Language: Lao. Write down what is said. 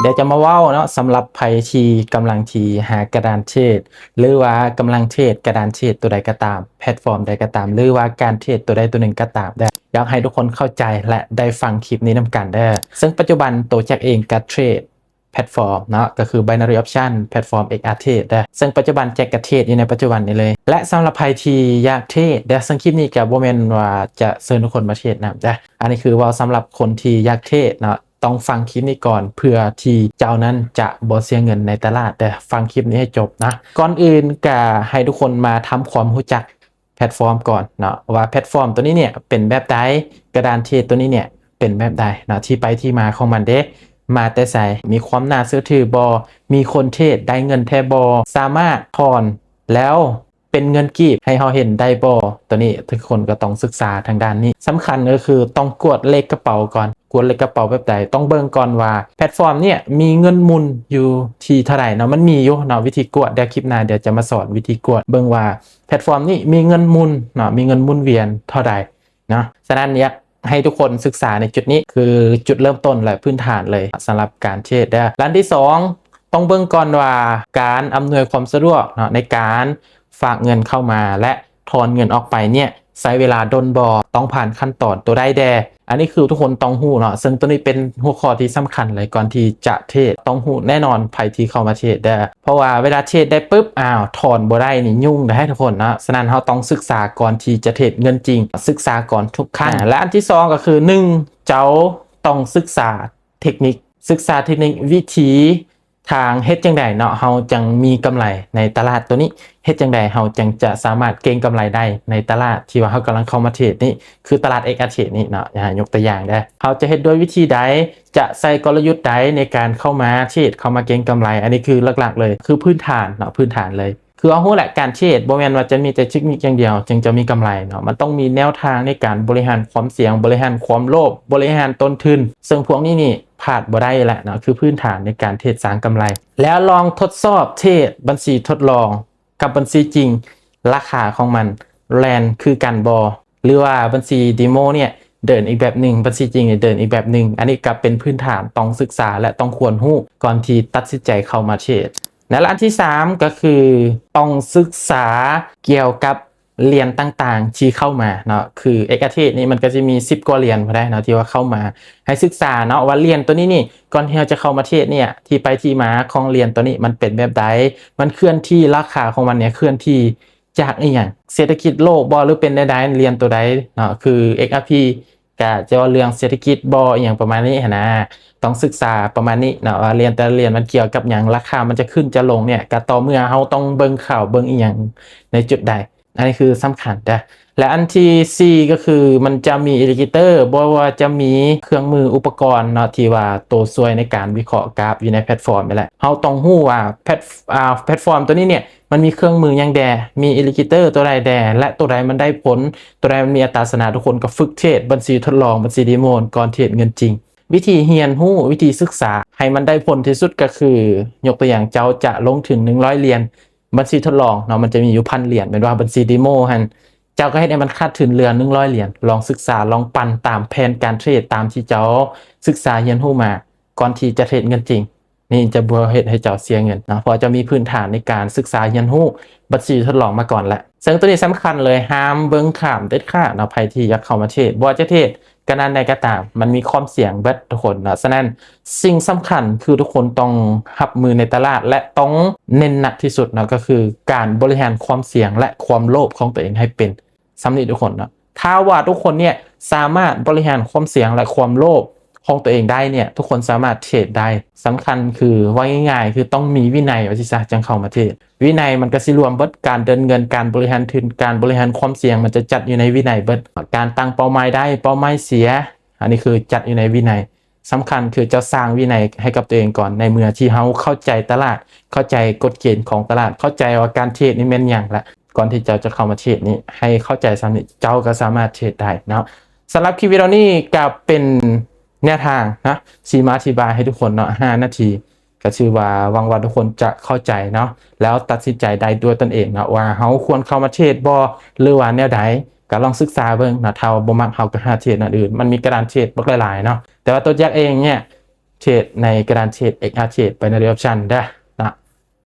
ດຽວຈະມາເວົ້າເນາະ ສຳລັບໃຜທີ່ກຳລັງທີ່ຫາກະດານເທຣດ ຫຼືວ່າກຳລັງເທຣດກະດານເທຣດຕົວໃດກໍຕາມ ແພລດຟອມໃດກໍຕາມ ຫຼືວ່າການເທຣດຕົວໃດຕົວໜຶ່ງກໍຕາມເດີ ຢາກໃຫ້ທຸກຄົນເຂົ້າໃຈ ແລະ ໄດ້ຟັງຄລິບນີ້ນຳກັນເດີ. ເຊິ່ງປັດຈຸບັນໂຕແຈັກເອງກໍເທຣດ ແພລດຟອມເນາະ ກໍຄື Binary Option ແພລດຟອມ ເອັກອາເທຣດເດີ ເຊິ່ງປັດຈຸບັນແຈັກກໍເທຣດຢູ່ໃນປັດຈຸບັນນີ້ເລີຍ ແລະ ສຳລັບໃຜທີ່ຢາກເທຣດເດີ ເຊິ່ງຄລິບນີ້ກໍບໍ່ແມ່ນວ່າຈະເຊີນທຸກຄົນມາເທຣດນຳເດີ ອັນນີ້ຄືເວົ້າສຳລັບຄົນທີ່ຢາກເທຣດເນາະ ຕ້ອງຟັງຄລິບນີ້ກ່ອນ ເພື່ອທີ່ເຈົ້ານັ້ນຈະບໍ່ເສຍເງິນໃນຕະຫຼາດເດີ ຟັງຄລິບນີ້ໃຫ້ຈົບນະ. ກ່ອນອື່ນກໍໃຫ້ທຸກຄົນມາທຳຄວາມຮູ້ຈັກ ແພລດຟອມກ່ອນເນາະ ວ່າແພລດຟອມຕົວນີ້ເນຍເປັນແບບໃດ, ກະດານເທຣດຕົວນີ້ເນຍເປັນແບບໃດເນາະ, ທີ່ໄປທີ່ມາຂອງມັນເດ້ ມາແຕ່ໃສ, ມີຄວາມໜ້າເຊື່ອຖືບໍ່, ມີຄົນເທຣດໄດ້ເງິນແທ້ບໍ່, ສາມາດຖອນແລ້ວເປັນເງິນກີບໃຫ້ເຮົາເຫັນໄດ້ບໍ່? ຕົວນີ້ທຸກຄົນກໍຕ້ອງສຶກສາທາງດ້ານນີ້. ສຳຄັນກໍຄືຕ້ອງກວດເລກກະເປົາກ່ອນ. ກວດເລກກະເປົາແບບໃດ? ຕ້ອງເບິ່ງກ່ອນວ່າແພລດຟອມເນຍມີເງິນໝຸ່ນຢູ່ທີ່ເທົ່າໃດເນາະ. ມັນມີຢູ່ເນາະ ວິທີກວດ. ດຽວຄລິບໜ້າດຽວຈະມາສອນວິທີກວດເບິ່ງວ່າ ແພລດຟອມນີ້ມີເງິນໝຸ່ນເນາະ ມີເງິນໝູນວຽນເທົ່າໃດເນາະ. ສະນັ້ນຢາກໃຫ້ທຸກຄົນສຶກສາໃນຈຸດນີ້ ຄືຈຸດເລີ່ມຕົ້ນ ແລະ ພື້ນຖານເລີຍສຳລັບການເທຣດເດີ. ແລະ ອັນທີສອງ ຕ້ອງເບິ່ງກ່ອນວ່າການອຳນວຍຄວາມສະດວກເນາະ ໃນການຝາກເງິນເຂົ້າມາ ແລະ ຖອນເງິນອອກໄປເນຍ ໃຊ້ເວລາດົນບໍ່? ຕ້ອງຜ່ານຂັ້ນຕອນຕົວໃດແດ່? ອັນນີ້ຄືທຸກຄົນຕ້ອງຮູ້ເນາະ, ເຊິ່ງຕົວນີ້ເປັນຫົວຂໍ້ທີ່ສຳຄັນເລີຍ ກ່ອນທີ່ຈະເທຣດ. ຕ້ອງຮູ້ແນ່ນອນໃຜທີ່ເຂົ້າມາເທຣດເດີ ເພາະວ່າເວລາເທຣດໄດ້ປຶບ ອ້າວ ຖອນບໍ່ໄດ້ນີ້ຫຍຸ້ງໄດ໋ທຸກຄົນເນາະ. ສະນັ້ນເຮົາຕ້ອງສຶກສາກ່ອນທີ່ຈະເທຣດເງິນຈິງ, ສຶກສາກ່ອນທຸກຄັ້ງ. ແລະ ອັນທີສອງກໍຄື ໜຶ່ງ ເຈົ້າຕ້ອງສຶກສາເທັກນິກ, ສຶກສາເທັກນິກ ວິທີ ທາງເຮັດຈັ່ງໃດເນາະ ເຮົາຈັ່ງມີກຳໄລໃນຕະຫຼາດຕົວນີ້? ເຮັດຈັ່ງໃດເຮົາຈັ່ງຈະສາມາດເກັງກຳໄລໄດ້ໃນຕະຫຼາດທີ່ວ່າເຮົາກຳລັງເຂົ້າມາເທຣດນີ້? ຄືຕະຫຼາດ ເອັກອາເທຣດ ນີ້ເນາະ, ຢາກຍົກຕົວຢ່າງເດີ ເຮົາຈະເຮັດດ້ວຍວິທີໃດ? ຈະໃສ່ກົນລະຍຸດໃດໃນການເຂົ້າມາເທຣດ, ເຂົ້າມາເກັງກຳໄລ? ອັນນີ້ຄືຫຼັກໆເລີຍ ຄືພື້ນຖານເນາະ, ພື້ນຖານເລີຍ. ຄືເຮົາຮູ້ແຫຼະ ການເທຣດບໍ່ແມ່ນວ່າຈະມີແຕ່ເທັກນິກຢ່າງດຽວຈຶ່ງຈະມີກຳໄລເນາະ, ມັນຕ້ອງມີແນວທາງໃນການບໍລິຫານຄວາມສ່ຽງ, ບໍລິຫານຄວາມໂລບ, ບໍລິຫານຕົ້ນທຶນ, ເຊິ່ງພວກນີ້ນີ້ ພາດບໍ່ໄດ້ແຫຼະເນາະ ຄືພື້ນຖານໃນການເທຣດສ້າງກຳໄລ. ແລ້ວລອງທົດສອບເທຣດບັນຊີທົດລອງກັບບັນຊີຈິງ ລາຄາຂອງມັນແລ່ນຄືກັນບໍ່? ຫຼືວ່າບັນຊີເດໂມເນຍເດີນອີກແບບໜຶ່ງ, ບັນຊີຈິງເດີນອີກແບບໜຶ່ງ? ອັນນີ້ກໍເປັນພື້ນຖານຕ້ອງສຶກສາ ແລະ ຕ້ອງຄວນຮູ້ກ່ອນທີ່ຕັດສິນໃຈເຂົ້າມາເທຣດ. ແລະ ອັນທີສາມ ກໍຄືຕ້ອງສຶກສາກ່ຽວກັບ ຫຼຽນຕ່າງໆທີ່ເຂົ້າມາເນາະ, ຄື ເອັກອາເທຣດ ນີ້ມັນກໍຈະມີສິບກວ່າຫຼຽນພຸ້ນໃດ໋ເນາະ ທີ່ວ່າເຂົ້າມາ. ໃຫ້ສຶກສາເນາະວ່າຫຼຽນຕົວນີ້ນີ້ ກ່ອນທີ່ເຮົາຈະເຂົ້າມາເທຣດເນຍ ທີ່ໄປທີ່ມາຂອງຫຼຽນຕົວນີ້ມັນເປັນແບບໃດ, ມັນເຄື່ອນທີ່ ລາຄາຂອງມັນເນຍເຄື່ອນທີ່ຈາກອີ່ຫຍັງ? ເສດຖະກິດໂລກບໍ່ ຫຼືເປັນແນວໃດ? ຫຼຽນຕົວໃດເນາະ ຄື ເອັກອາພີ ກະຈະເວົ້າເລື່ອງເສດຖະກິດບໍ່ ອີ່ຫຍັງປະມານນີ້ຫັ້ນນະ. ຕ້ອງສຶກສາປະມານນີ້ເນາະ ວ່າຫຼຽນແຕ່ລະຫຼຽນມັນກ່ຽວກັບຫຍັງ, ລາຄາມັນຈະຂຶ້ນຈະລົງເນຍ ກະຕໍ່ເມື່ອເຮົາຕ້ອງເບິ່ງຂ່າວເບິ່ງອີ່ຫຍັງໃນຈຸດໃດ. ອັນນີ້ຄືສຳຄັນເດີ້. ແລະ ອັນທີສີ່ ກໍຄືມັນຈະມີອິນດິເຄເຕີ ບໍ່ວ່າຈະມີເຄື່ອງມືອຸປະກອນເນາະ ທີ່ວ່າໂຕຊ່ວຍໃນການວິເຄາະກາຟຢູ່ໃນແພລດຟອມນີ້ແຫຼະ. ເຮົາຕ້ອງຮູ້ວ່າແພລດ ອ່າ ແພລດຟອມຕົວນີ້ເນຍ ມັນມີເຄື່ອງມືຫຍັງແດ່ ມີອິນດິເຄເຕີຕົວໃດແດ່ ແລະ ຕົວໃດມັນໄດ້ຜົນ ຕົວໃດມັນມີອັດຕາຊະນະ. ທຸກຄົນກໍຝຶກເທຣດບັນຊີທົດລອງ ບັນຊີເດໂມກ່ອນເທຣດເງິນຈິງ. ວິທີຮຽນຮູ້ ວິທີສຶກສາໃຫ້ມັນໄດ້ຜົນທີ່ສຸດ ກໍຄື ຍົກຕົວຢ່າງ ເຈົ້າຈະລົງທຶນໜຶ່ງຮ້ອຍຫຼຽນ ບັນຊີທົດລອງເນາະ ມັນຈະມີຢູ່ພັນຫຼຽນ ແມ່ນວ່າບັນຊີເດໂມຫັ້ນ ເຈົ້າກໍເຮັດໃຫ້ມັນຂາດທຶນເຫຼືອໜຶ່ງຮ້ອຍຫຼຽນ. ລອງສຶກສາ ລອງປັ່ນຕາມແຜນການເທຣດ ຕາມທີ່ເຈົ້າສຶກສາຮຽນຮູ້ມາ ກ່ອນທີ່ຈະເທຣດເງິນຈິງ. ນີ້ຈະບໍ່ເຮັດໃຫ້ເຈົ້າເສຍເງິນເນາະ ເພາະເຈົ້າມີພື້ນຖານໃນການສຶກສາຮຽນຮູ້ບັນຊີທົດລອງມາກ່ອນແລ້ວ. ເຊິ່ງຕົວນີ້ສຳຄັນເລີຍ ຫ້າມເບິ່ງຂ້າມເດັດຂາດເນາະ ໃຜທີ່ຢາກເຂົ້າມາເທຣດ ບໍ່ວ່າຈະເທຣດກະນານໃດກໍຕາມ ມັນມີຄວາມສ່ຽງເບິດທຸກຄົນເນາະ. ສະນັ້ນ ສິ່ງສຳຄັນຄືທຸກຄົນຕ້ອງຮັບມືໃນຕະຫຼາດ ແລະ ຕ້ອງເນັ້ນໜັກທີ່ສຸດເນາະ ກໍຄືການບໍລິຫານຄວາມສ່ຽງ ແລະ ຄວາມໂລບຂອງຕົວເອງໃຫ້ເປັນ. ສ່ຳນີ້ທຸກຄົນເນາະ ຖ້າວ່າທຸກຄົນເນຍສາມາດບໍລິຫານຄວາມສ່ຽງ ແລະ ຄວາມໂລບຂອງຕົວເອງໄດ້ເນຍ ທຸກຄົນສາມາດເທຣດໄດ້. ສຳຄັນຄື ເວົ້າງ່າຍໆ ຄືຕ້ອງມີວິໄນ ວ່າຊິຊະ ຈັ່ງເຂົ້າມາເທຣດ. ວິໄນມັນກໍຊິລວມເບິດ ການເດີນເງິນ, ການບໍລິຫານທຶນ, ການບໍລິຫານຄວາມສ່ຽງ ມັນຈະຈັດຢູ່ໃນວິໄນເບິດ. ການຕັ້ງເປົ້າໝາຍໄດ້ ເປົ້າໝາຍເສຍ ອັນນີ້ຄືຈັດຢູ່ໃນວິໄນ. ສຳຄັນຄືເຈົ້າສ້າງວິໄນໃຫ້ກັບຕົວເອງກ່ອນ ໃນເມື່ອທີ່ເຮົາເຂົ້າໃຈຕະຫຼາດ, ເຂົ້າໃຈກົດເກນຂອງຕະຫຼາດ, ເຂົ້າໃຈວ່າການເທຣດນີ້ແມ່ນຫຍັງລະ. ກ່ອນທີ່ເຈົ້າຈະເຂົ້າມາເທຣດນີ້ ໃຫ້ເຂົ້າໃຈສ່ຳນີ້ ເຈົ້າກໍສາມາດເທຣດໄດ້ເນາະ. ສຳລັບຄລິບວິດີໂອນີ້ກໍເປັນແນວທາງນະ ຊິມາອະທິບາຍໃຫ້ທຸກຄົນເນາະ ຫ້ານາທີ ກໍຖືວ່າຫວັງວ່າທຸກຄົນຈະເຂົ້າໃຈເນາະ ແລ້ວຕັດສິນໃຈໄດ້ດ້ວຍຕົນເອງເນາະ ວ່າເຮົາຄວນເຂົ້າມາເທຣດບໍ່ ຫຼືວ່າແນວໃດ ກໍລອງສຶກສາເບິ່ງເນາະ. ຖ້າວ່າບໍ່ມັກ ເຮົາກໍຫາເທຣດອັນອື່ນ ມັນມີກະດານເທຣດບັກຫຼາຍໆເນາະ. ແຕ່ວ່າຕົວຈັກເອງເນຍ ເທຣດໃນກະດານເທຣດ ເອັກອາເທຣດ ໄບນາຣີອອບຊັນເດີ້.